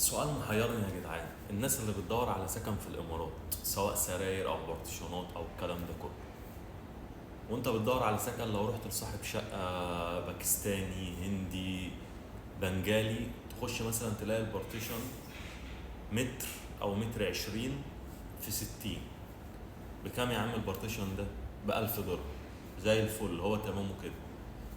سؤال محيرني يا جدعان، الناس اللي بتدور على سكن في الامارات سواء سراير او بارتيشنات او الكلام ده كله، وانت بتدور على سكن لو رحت لصاحب شقة باكستاني هندي بنجالي تخش مثلا تلاقي ال partition متر او متر 20 في 60. بكام يا عم ال partition ده؟ ب1000 درهم زي الفل، هو تمامه كده.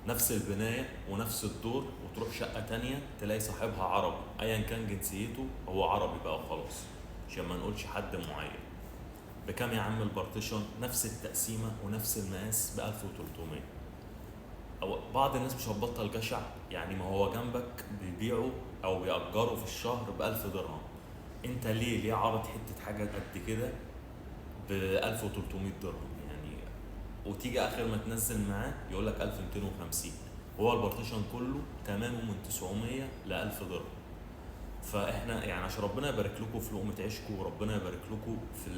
نفس البناية ونفس الدور، وتروح شقة تانية تلاقي صاحبها عربي ايا كان جنسيته، هو عربي بقى وخلاص عشان ما نقولش حد معين. بكام يا عم ال partition؟ نفس التقسيمة ونفس المقاس ب1300. او بعض الناس مش هتبطل جشع، يعني ما هو جنبك بيبيعوا او بيأجروا في الشهر ب1000 درهم، انت ليه عارض حتة حاجة قد كده ب1300 درهم يعني؟ وتيجي اخر ما تنزل معاه يقول لك 1250، وهو ال partition كله تمامه من 900 ل 1000 درهم. فاحنا يعني عشان ربنا يبارك لكم في لقمة عيشكم وربنا يبارك لكم في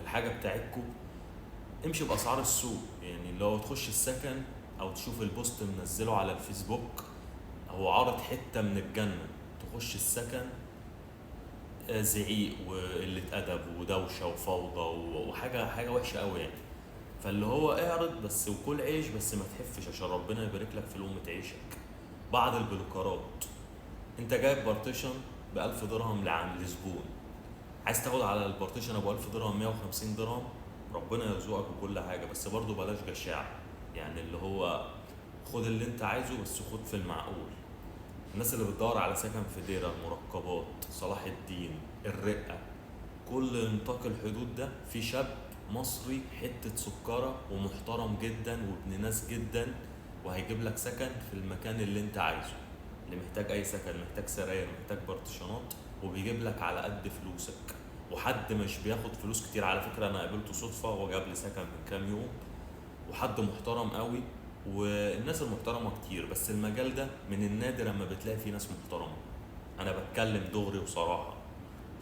الحاجة بتاعتكم، امشي باسعار السوق. يعني لو تخش السكن او تشوف ال post منزله على الفيسبوك هو عارض حتة من الجنة، تخش السكن زعيق وقلة ادب ودوشه وفوضى وحاجه حاجة وحشة قوي يعني. فاللي هو اعرض بس وكل عيش، بس ما تحفش عشان ربنا يبارك لك في لقمة عيشك. بعض البلوكرات، انت جايب partition ب1000 درهم لعام لزبون، عايز تاخد على ال partition ابو 1000 درهم 150 درهم، ربنا يرزقك وكل حاجة، بس برضو بلاش جشاع. يعني اللي هو خد اللي انت عايزه بس خد في المعقول. الناس اللي بتدور على سكن في ديرة، المرقبات، صلاح الدين، الرقة، كل نطاق الحدود ده في شاب مصري حتة سكرة ومحترم جدا وابن ناس جدا، وهيجيب لك سكن في المكان اللي انت عايزه. اللي محتاج اي سكن، محتاج سراير، محتاج بارتيشنات، وبيجيب لك على قد فلوسك. وحد مش بياخد فلوس كتير على فكرة، انا قابلته صدفة وجاب لي سكن من كام يوم، وحد محترم قوي، والناس المحترمة كتير، بس المجال ده من النادر اما بتلاقي فيه ناس محترمة. انا بتكلم دغري وصراحة،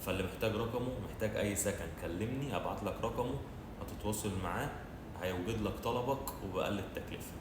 فاللي محتاج رقمه، محتاج اي سكن، كلمني ابعت لك رقمه، هتتواصل معاه، هيوجد لك طلبك وبأقل التكلفة.